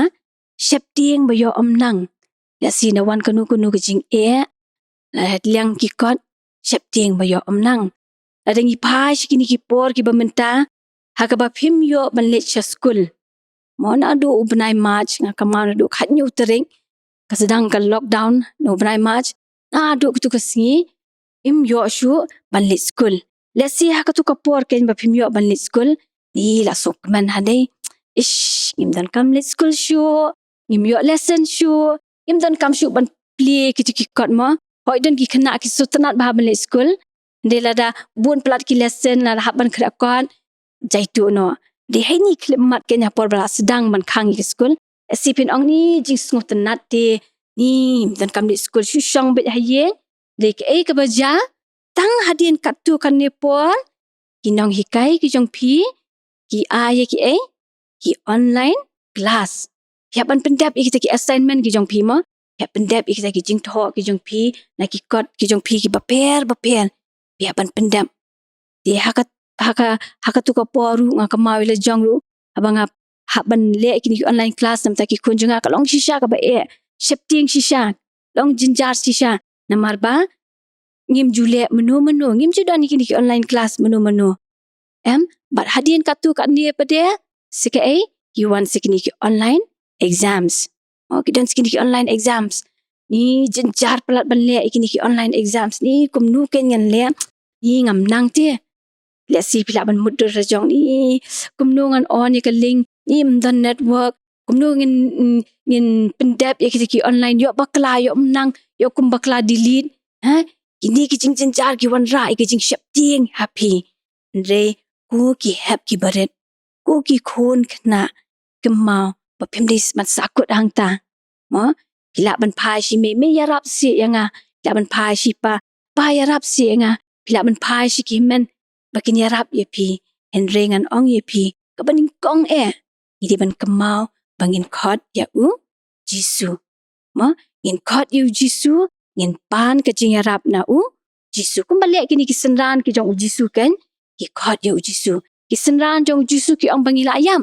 sheptieng ba ïoh ym nang. Lehse na wan kano kano ka jingeh, la liang ki kot, sheptieng ba ïoh ym nang. Lada ngi phai sha kine ki por kiba mynta, ha kaba phim ïoh ban leit sha skul. Mo naduh u bnai March, nga kynmaw naduh khathynñiew tarik, ka sdang ka lockdown, na u bnai March, naduh katu ka sngi, im ïoh shuh ban leit skul. Lehse ha katu ka por keiñ ba phim ïoh ban leit skul, ni la sngewkmen hadei. Ish, ngim donkam leit skul shuh, ngim ïoh lesson shuh, ngim donkam shuh ban plie kito ki kot mo. Hooid don ki khynnah ki sngewtynnat bha ban leit skul. Hynrei lada bun palat ki lesson, lada hap ban khreh kot, jaitu noh. Dei haini khlem mat keiñ ha por ba la sdang ban khang ïa ki skul. Lehse phin ong ni jingsngewtynnat te, ni ngim donkam leit skul shuh, shong beit ha ïing. Dei kaei kaba jia, tang hadien katto katne por, ki nonghikai ki jong phi, ki ai ïa kiei, ki online class. Phi hap ban pyndep ïa kita ki assignment ki jong phi mo. Phi hap pyndep ïa kita ki jingthoh ki jong phi, na ki kot ki jong phi kiba pher bapher. Phi hap ban pyndep. Te ha ka, ha ka, ha katu ka por ruh nga kynmaw ïa la jong ruh, haba nga hap ban leh kine ki online class namar ki khun jong nga, ka long shisha kaba eh, sheptieng shisha, long jynjar shisha. Namar ba ngim ju leh mano mano, ngim ju don ïa kine ki online class mano mano. Em, bad hadien katto katne pat de, sa kaei, ki wan sa kine ki online exams. Oh, ki don sa kine ki online exams. Ni jynjar palat ban leh ïa kine ki online exams. Ni kumno keiñ ngan leh, ni ngam nang te. Lehse phi lah ban mutdur la jong, ni kumno ngan on ïa ka link, ni ym don network. Kumno ngin, ngin pyndep ïa kita ki online, ïoh bakla, ïoh ym nang, ïoh kum bakla delete. Ha? Kine ki jingjynjar ki wanrah ïa ki jingsheptieng ha phi. Hynrei ko ki hep ki barit, ko ki khun khynnah, kynmaw ba phim dei ban sahkut hangta. Mo, phi lah ban phai sha i mei, mei ïarap seh ïa nga. Phi lah ban phai sha i pa, pa ïarap seh ïa nga. Phi lah ban phai sha ki hynmen ba kin ïarap ïa phi. Hynrei ngan ong ïa phi, kaba nyngkong eh, ngi dei ban kynmaw ba ngin khot ïa u Jisu. Mo, ngin khot ïa u Jisu, ngin pan ka jingïarap na u Jisu. Kumba leh kine ki synran ki jong u Jisu keiñ, ki khot ïa u Jisu. Ki synran jong u Jisu ki ong ba ngi la ïap,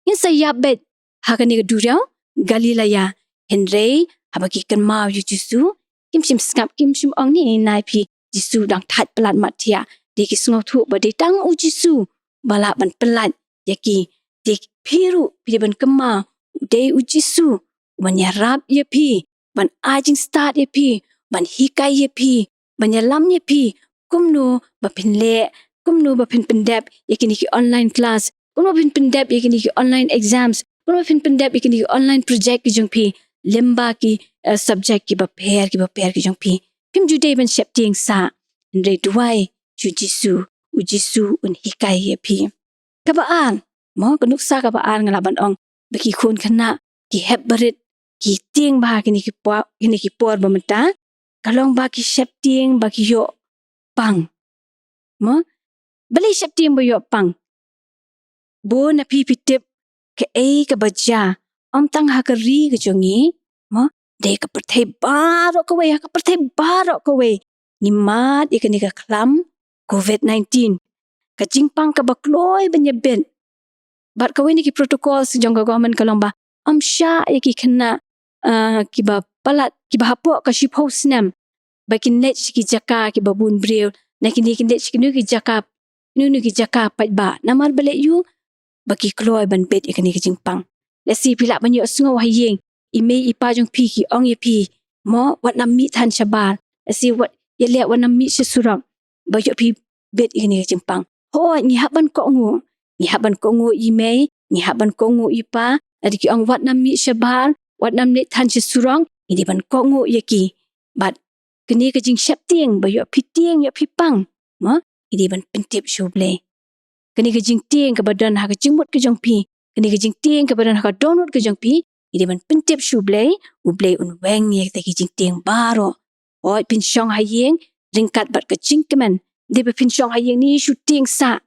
ngin sa ïap beit ha kane ka duriaw Galilea. Hynrei haba ki kynmaw ïa u Jisu, kim shym sngap, kim shym ong ni nai phi, Jisu dang thait palat mat thiah. Dei ki sngewthuh ba dei tang u Jisu ba lah ban pyllait ïa ki. Te phi ruh phi dei ban kynmaw, u dei u Jisu uban ïarap ïa phi, ban ai jingstad ïa phi, ban hikai ïa phi, ban ïalam ïa phi kumno ba phin leh, kumno ba phin pyndep ïa kine ki online class, kumno ba phin pyndep ïa kine ki online exams, kumno ba phin pyndep ïa kine ki online project ki jong phi, lyngba ki, eh, subject kiba pher, kiba pher ki jong phi. Phim ju dei ban sheptieng sah, hynrei duwai sha u Jisu, u Jisu un hikai ïa phi. Kaba ar, mo, ka nuksa kaba ar nga lah ban ong ba ki khun khynnah ki hep barit, ki tieng bha kine ki por, kine ki por ba mynta, ka long ba ki sheptieng ba ki ïoh pang. Mo, balei sheptieng ba ïoh pang? Bun na phi phi tip kaei kaba jia, ym tang ha ka ri ka jong ngi, mo, dei ka pyrthei baroh kawei, ha ka pyrthei baroh kawei ngi mad ïa kane ka khlam covid nineteen. Ka jingpang kaba kloi ban ïabit. Bad kawei na ki protocols jong ka government ka long ba ym shah ïa ki khynnah, ah, kiba palat, kiba hapoh ka shiphew snem ba kin leit sha ki jaka kiba bun briew, na kine kin leit sha kino ki jaka, kino kino ki jaka paidbah. Namar balei? Ïa ba ki kloi ban bit ïa kane ka jingpang. Lehse phi lah ban ïohsngew ha ïing, i mei i pa jong phi ki ong ïa phi, mo, wat nang mih than shabar. Lehse wat ïaleh, wat nang mih sha surok, ba ïoh phi bit ïa kane ka jingpang. Hooid, ngi hap ban kohnguh, ngi hap ban kohnguh ïa i mei, ngi hap ban kohnguh ïa i pa. Lada ki ong wat nang mih shabar, wat nang leit than sha surok, ngi dei ban kohnguh ïa ki. Bad kane ka jingsheptieng ba ïoh phi tieng, ïoh phi pang, mo, ngi dei ban pyntip sha U Blei. Kane ka jingtieng kaba don ha ka jingmut ka jong phi, kane ka jingtieng kaba don ha ka dohnud ka jong phi, ngi dei ban pyntip sha U Blei, U Blei un weng ïa kita ki jingtieng baroh. Hooid, phin shong ha ïing ryngkat bad ka jingkmen. Dei ba phin shong ha ïing, ni shu tieng sah.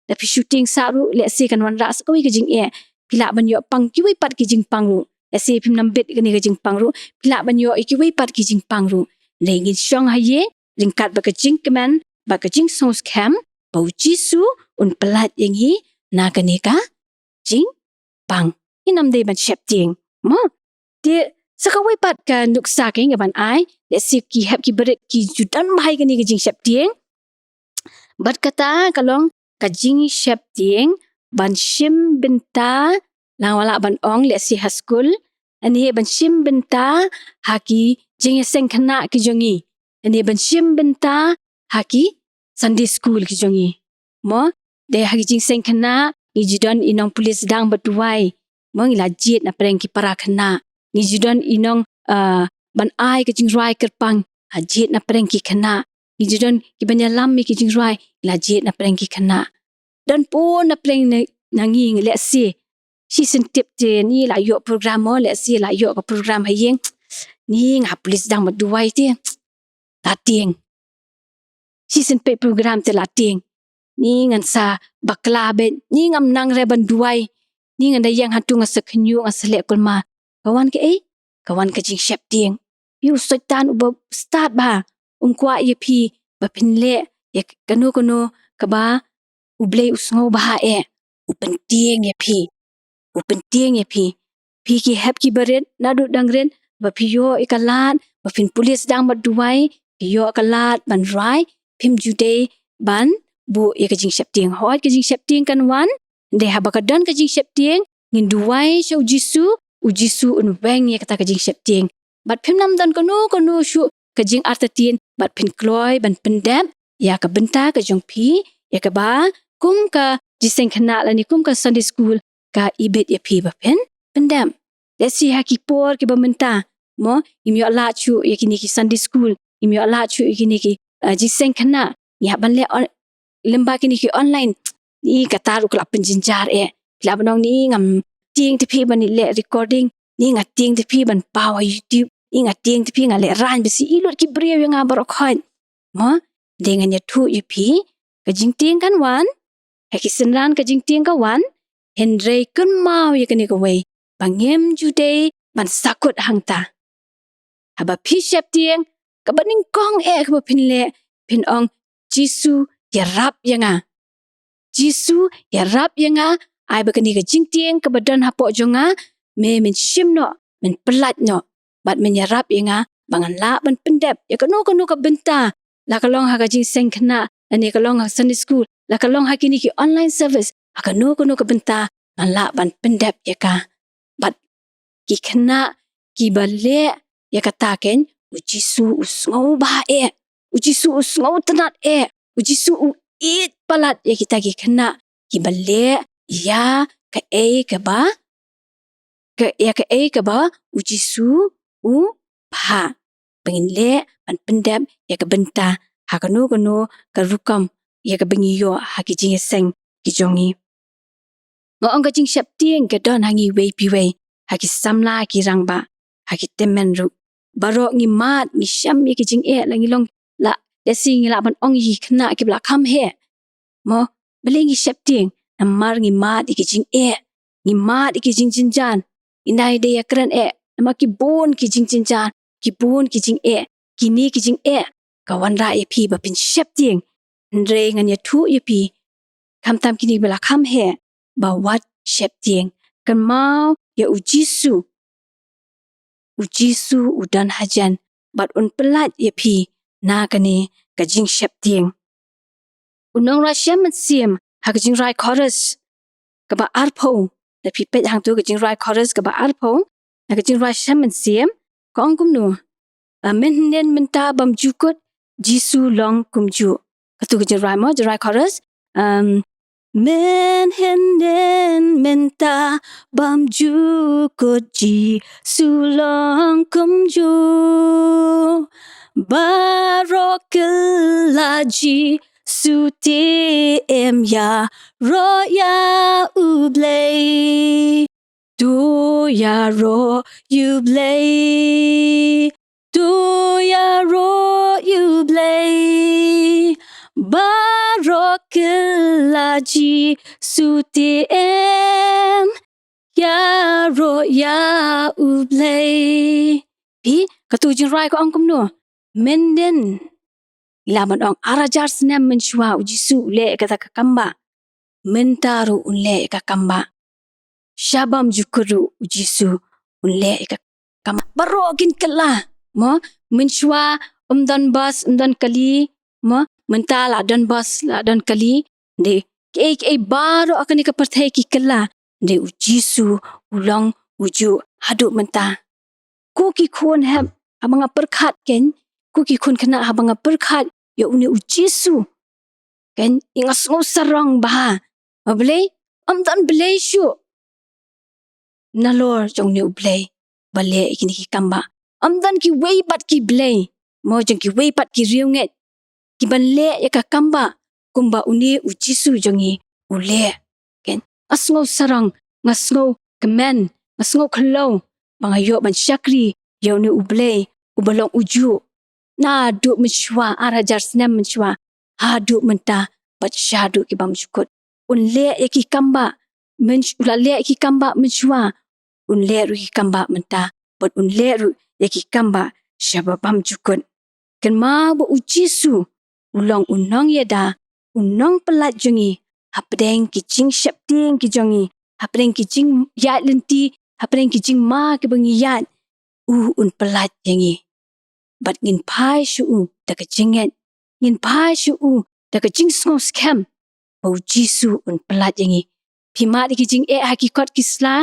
Da phi shu tieng sah ruh, lehse kan wanrah sa kawei ka jingeh. Phi lah ban ïoh pang kiwei pat ki jingpang ruh. Lehse phim nang bit kane ka jingpang ruh, phi lah ban ïoh ïa kiwei pat ki jingpang ruh. Hynrei ngin shong ha ïing ryngkat bad ka jingkmen, bad ka jingsngewskhem ba U Jisu un pyllait ïa ngi na kane ka jingpang. Ngin ym dei ban sheptieng, mo. Te Sa kawei pat ka nuksa kein kaban ai, lehse ki hep ki barit ki ju don bha ïa kane ka jingsheptieng. Bad kata ka long ka jingsheptieng ban shim bynta, lane wat la ban ong lehse ha skul, lane ban shim bynta ha ki jingïaseng khynnah ki jong ngi, lane ban shim bynta ha ki Sunday school ki jong ngi. Mo, dei ha ki jingseng khynnah, ngi ju don i nongpule sdang bad duwai. Mo, ngi la jied na pdeng ki para khynnah. Ngi ju don i nong, ah, ban ai ka jingrwai kyrpang, la jied na pdeng ki khynnah. Ngi ju don kiban ïalam ïa ki jingrwai, la jied na pdeng ki khynnah. Don bun na pdeng na, na ngi, lehse. Shisien tip te, ngi la ïoh program mo, lehse la ïoh ka program ha ïing. Ngi nga pule sdang bad duwai te. La tieng. Shisien peit program te la tieng. Ngi ngan sa bakla beit, ngi ngam nang re ban duwai. Ngi ngan da ïeng hangto ngan sa khñiuh, ngan sa leh kulmar. Ka wan kaei? Ka wan ka jingsheptieng. Phi, u Soitan uba stad bha, um kwah ïa phi ba phin leh ïa kano kano kaba U Blei u sngewbha eh, u pyntieng ïa phi. U pyntieng ïa phi. Phi ki hep ki barit, naduh dang rit, ba phi ïoh ïa ka lad, ba phin pule sdang bad duwai, phi ïoh ka lad ban rwai, phim ju dei ban buh ïa ka jingsheptieng. Hooid ka jingsheptieng kan wan, hynrei haba ka don ka jingsheptieng, ngin duwai sha U Jisu, U Jisu un weng ïa kata ka jingsheptieng. Bad phim nang don kano kano shuh ka jingartatien, bad phin kloi ban pyndep ïa ka bynta ka jong phi, ïa kaba kum ka jingseng khynnah lane kum ka Sunday school ka ibit ïa phi ba phin pyndep. Lehse ha ki por kiba mynta, mo, ngim ïoh lad shuh ïa kine ki Sunday school, ngim ïoh lad shuh ïa kine ki, ah, jingseng khynnah, ngi hap ban leh on-, lyngba kine ki online. Ngi kata ruh ka la pynjynjar eh. Phi lah ban ong ngi ngam tieng te phi ban leh recording, ngi nga tieng te phi ban paw ha YouTube, ngi nga tieng te phi, nga lehraiñ bisi, i lut ki briew ïa nga baroh khoit. Mo, hynrei ngan ïathuh ïa phi, ka jingtieng kan wan, ha ki synran ka jingtieng ka wan, hynrei kynmaw ïa kane kawei, ba ngim ju dei ban sakut hangta. Haba phi sheptieng, kaba nyngkong eh kaba phin leh, phin ong, Jisu, ïarap ïa nga. Jisu, ïarap ïa nga, ai ba kane ka jingtieng kaba don hapoh jong nga, me men shim noh, men pyllait noh, bad men ïarap ïa nga, ba ngan lah ban pyndep ïa kano kano ka bynta, la ka long ha ka jingseng khynnah, lane ka long ha Sunday school, la ka long ha kine ki online service, ha kano kano ka bynta, ngan lah ban pyndep ïa ka. Bad ki khynnah kiba leh ïa kata kein, U Jisu u sngewbha eh, U Jisu u sngewtynnat eh, U Jisu u ïeit palat ïa kita ki khynnah kiba leh ïa kaei kaba, ka, ïa kaei kaba U Jisu u bha. Ba ngin leh ban pyndep ïa ka bynta ha kano kano ka rukom ïa kaba ngi ïoh ha ki jingïaseng ki jong ngi. Nga ong ka jingsheptieng ka don ha ngi iwei pa iwei, ha ki samla, ki rangbah, ha ki tymmen ruh. Baroh ngi mad, ngi shem ïa ki jingeh, la ngi long, la, lehse ngi lah ban ong ïa ki khynnah kiba la kham heh. Mo, balei ngi sheptieng? Namar ngi mad ïa ki jingeh, ngi mad ïa ki jingjynjar. Ngi nai dei ïa kren eh, namar ki bun ki jingjynjar, ki bun ki jingeh, kine ki jingeh ka wanrah ïa phi ba phin sheptieng. Hynrei ngan ïathuh ïa phi, khamtam kine ba la kham heh, ba wat sheptieng. Kynmaw ïa U Jisu. U Jisu u don hajan, bad un pyllait ïa phi na kane ka jingsheptieng. U nongrwai Shem Mynsiem, ha ka jingrwai chorus kaba arphew, lada phi peit hangto ka jingrwai chorus kaba arphew, na ka jingrwai Shem Mynsiem, ka ong kumno? Ah, men hynnin mynta bym ju kut, Jisu long kumjuh. Kato ka jingrwai mo, jingrwai chorus. Um, men hynnin mynta bym ju kut, Jisu long kumjuh. Baroh kylla, Jisu te im, ïaroh ïa U Blei. To ïaroh ïa U Blei. To ïaroh ïa U Blei. Baroh kylla, Jisu te im, ïaroh ïa U Blei. Phi, kato jingrwai ka ong kumno? Mynhynnin, ngi lah ban ong ar hajar snem mynshuwa U Jisu u leh ïa kata ka kambah. Mynta ruh un leh ïa ka kambah. Sha bym ju kut ruh U Jisu un leh ïa ka, kam baroh kin kylla. Mo, mynshuwa ym don bus, ym don kali, mo, mynta la don bus, la don kali. Dei kiei kiei baroh ha kane ka pyrthei ki kylla. Dei u Jisu u long u juh haduh mynta. Ko ki khun hep, haba nga pyrkhat kein, ko ki khun khynnah, haba nga pyrkhat ïa une u Jisu, kein, nga sngew sarong bha. Balei? Ym don blei shuh nalor jong une u Blei ba leh ïa kine ki kambah. Ym don kiwei pat ki blei, mo, jong kiwei pat ki riewngeit, ki ban leh ïa ka kambah kumba une u Jisu jong ngi u leh. Kein, nga sngew sarong, nga sngew kmen, nga sngew khlem ba nga ïoh ban shakri ïa une u Blei uba long u juh. Naduh mynshuwa, ar hajar snem mynshuwa, haduh mynta, bad shaduh ki bymjukut. Un leh ïa ki kambah, mynsh-, u la leh ïa ki kambah mynshuwa, un leh ruh ïa ki kambah mynta, bad un leh ruh ïa ki kambah shaba bymjukut. Kynmaw ba u Jisu u long u nongïada, u nongpyllait jong ngi, hapdeng ki jingsheptieng ki jong ngi, hapdeng ki jingïaid lynti, hapdeng ki jingma kiba ngi ïaid, u un pyllait ïa ngi. Bad ngin phai sha u da ka jingngeit, ngin phai sha u da ka jingsngewskhem ba u Jisu un pyllait ïa ngi. Phi mad ïa ki jingeh ha ki kot ki sla,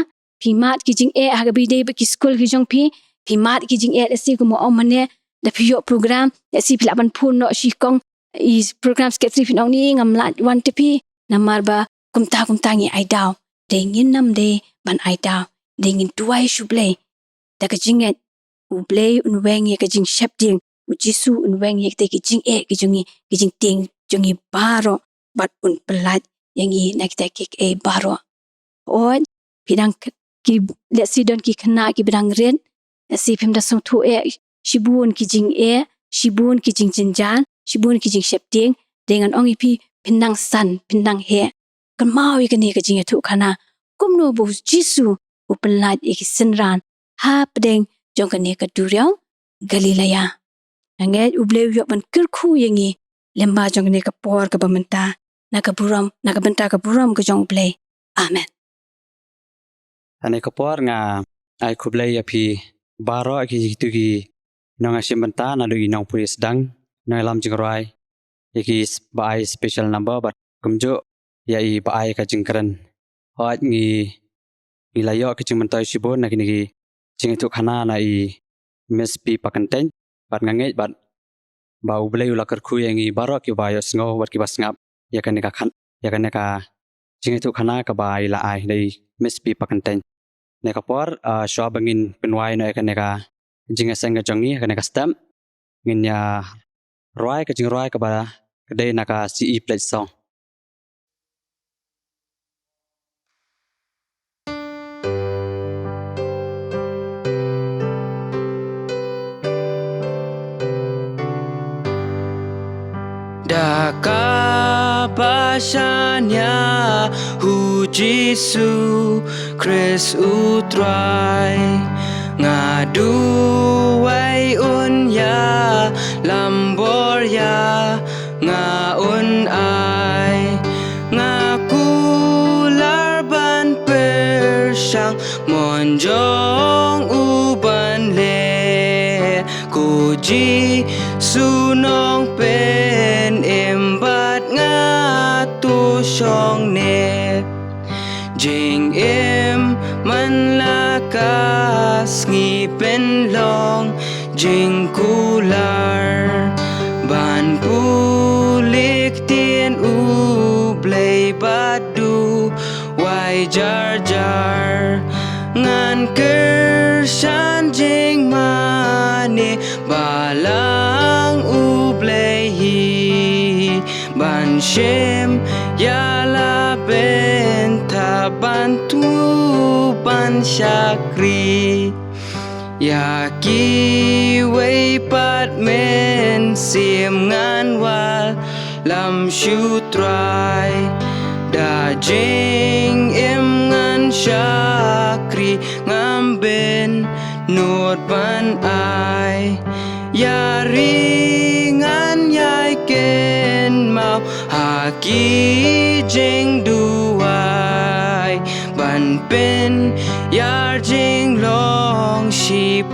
phi mad ki jingeh ha kaba ïadei bad ki skul ki jong phi, phi mad ïa ki jingeh, lehse kum u ong mynne, da phi ïoh program, lehse phi lah ban phone noh sha i kong, i program secretary, phin ong ni ngam lah wan te phi, namar ba kumta kumta ngi ai daw. Dei ngin nym dei ban ai daw, dei ngin duwai sha u Blei da ka jingngeit. U Blei un weng ïa ka jingsheptieng, u Jisu un weng ïa kita ki jingeh ki jong ngi, ki jingtieng jong ngi baroh, bad un pyllait ïa ngi na kita kiei kiei baroh. Hooid, phi dang k-, ki, lehse don ki khynnah kiba dang rit, lehse phim da sngewthuh eh shibun ki jingeh, shibun ki jingjynjar, shibun ki jingsheptieng, dei ngan ong ïa phi, phin nang san, phin nang heh. Kynmaw ïa kane ka jingïathuhkhana, kumno ba u Jisu u pyllait ïa ki synran hapdeng jong kane ka duriaw Galilea. Nga ngeit u Blei u ïoh ban kyrkhu ïa ngi lyngba jong kane ka por kaba mynta, na ka burom, na ka bynta ka burom ka jong u Blei. Amen. Ha kane ka por nga ai khublei ïa phi baroh, ïa ki, kito ki nongïashim bynta, naduh i nongpule sdang, nongïalam jingrwai, ïa ki s-, ba ai special number, bad kumjuh ïa i ba ai ka jingkren. Hooid, ngi, ngi la ïoh ki jingmyntoi shibun na kine ki jingïathuhkhana na i Miss P Pakyntein, bad nga ngeit bad ba u Blei u la kyrkhu ïa ngi baroh kiba ïohsngew bad kiba sngap ïa kane ka khan-, ïa kane ka jingïathuhkhana kaba i la ai da i Miss P Pakyntein. Kane ka por, ah, shuwa ba ngin pynwai noh ïa kane ka jingïaseng ka jong ngi, kane ka step, ngin ïa rwai ka jingrwai kaba ka dei na ka C E pledge song. Da kaba shaniah ha u Jisu Khrist u Trai, nga duwai un ïalam bor ïa nga, un ai nga kular ban pyrshang mon jong u ban leh ko Jisu Nongpynim, bad nga to shong ne. Jingim man la ka sngi, pynlong jingkular ban pule ktien u Blei bad duwai jar jar. Ngan kyrshan jingmane balang u Blei hi, ban shim ïa la bynta, ban tu ban shakri. Ïa kiwei pat mynsiem ngan wallam sha u Trai. Da jingim ngan shakri, ngam bynnud ban ai. Ïa ri ngan ïai kynmaw ha ki jingduwai, ban pynïar jinglong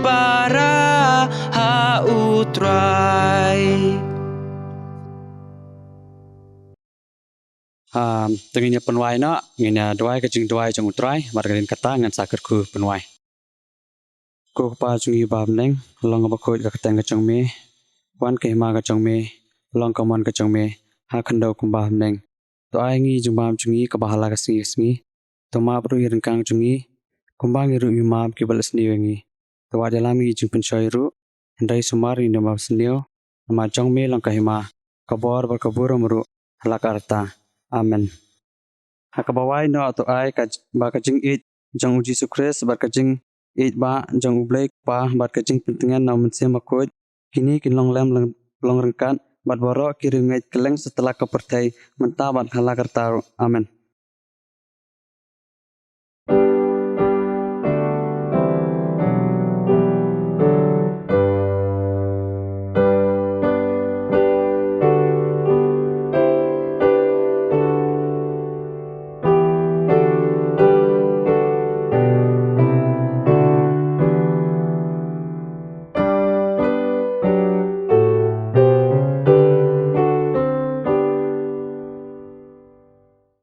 Para ha U Trai. Um, to ngin ïa pynwai noh, ngin ïa duwai ka jingduwai jong U Trai, bad hadien kata ngan sa kyrkhu pynwai. Ko Kpa jong ngi ba ha bneng, long kaba khuid ka kyrteng ka jong me, wan ka hima ka jong me, long ka mon ka jong me, ha khyndew kumba ha bneng. To ai ngi jingbam jong ngi kaba ha la ka sngi ka sngi. To map ruh ïa ki ryngkang jong ngi, kumba ngi ruh ngi map ïa kiba la sniew ïa ngi. To wat ïalam ïa ngi jingpynshoi ruh, hynrei sumar ïa ngi na kaba sniew, namar jong me long ka hima, ka bor bad ka burom ruh, ha la karta. Amen. Ha kaba wai noh to ai ka j-, ba ka jingïeit jong U Jisu Khrist, bad ka jingïeit ba jong U Blei Kpa, bad ka jingpyntngen na U Mynsiem Bakhuid, kine kin long lem long, long ryngkat, bad baroh ki riewngeit kylleng satlak ka pyrthei, mynta bad ha la karta. Amen.